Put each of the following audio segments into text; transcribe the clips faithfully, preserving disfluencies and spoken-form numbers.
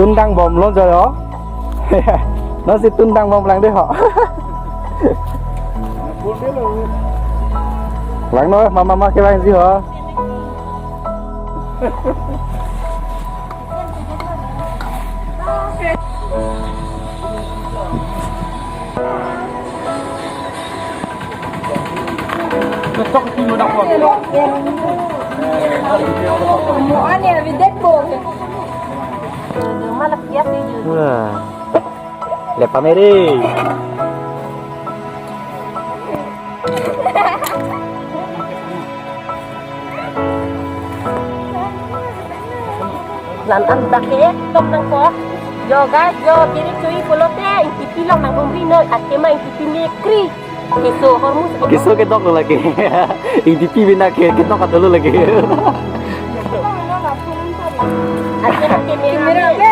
Tun dang bomlo jo yo. Non si tun dang bom lang dei ho. Vangnon, mama mama kevangji ho. Mo ani avi det po. Malah dia sih. Wah. Lepa meri. Lan an dak ke tok nangpo. Jo guys, jo kiri chui pulote ingkipi long nang umri noi, athema ingkipi mekri. Keso hormu. Keso kedok lo lagi. Ingkipi bina ke kedok atolo lagi. Athema ke mera lagi.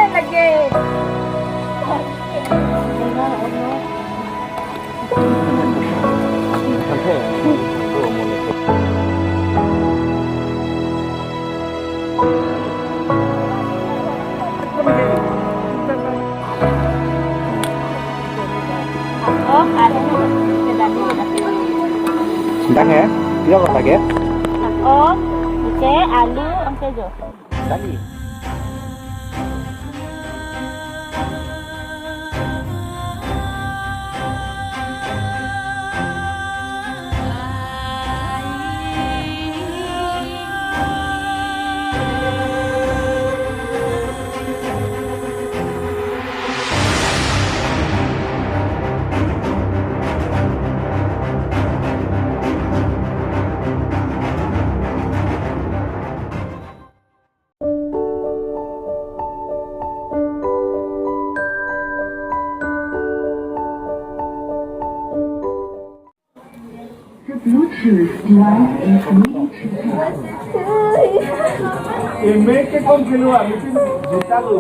Sedang ya, dia apa lagi? Oh, oke, alu, oke jo. Dali. The Bluetooth device is ready to pair. ये मैं के कौन खेलवा, लेकिन जीता लो।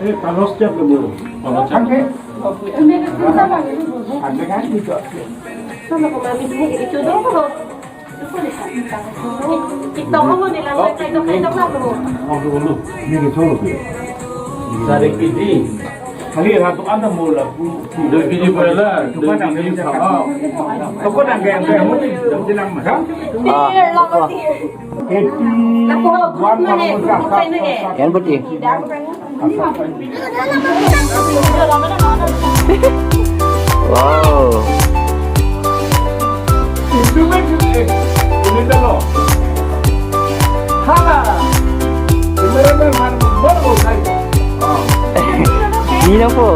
ये कागज क्या बोलो? आगे। आगे का जीता। Sari kidi. Kali ra tu anda mula. Dua kidi boiler, dua kidi sama. Toko dan gaya gaya mesti dalam mas. Ah. Eighty one. Yang betul. Wow. Nino po.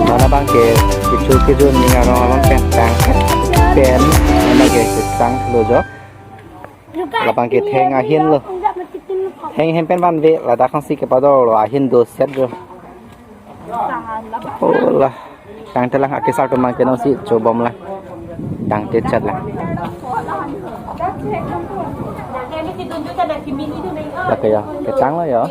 Mana bang ke kecho kecho ning arong along pen tang pen, mana ke ketang lo jo. Labang ke theng ahin lo. Theng hem pen vanve ladak hangsi kepador lo ahin do set jo. Oh lah. Tangte lang akesar atum abang ke nonsi chobom lang. Tangte chat lang. Lake ya, ketang lo ya.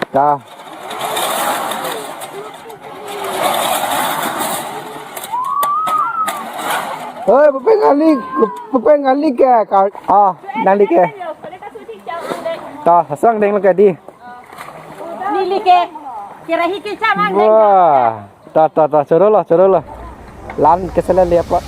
Ta. Oi, bupeng ali, bupeng ali ke, ka, ah, nang li ke. Ta, sang deng lo ke di. Neli ke, kerahi ke cham ang deng. Wah. Ta, ta, ta, choro lo, choro lo. Lan ke sele le apa?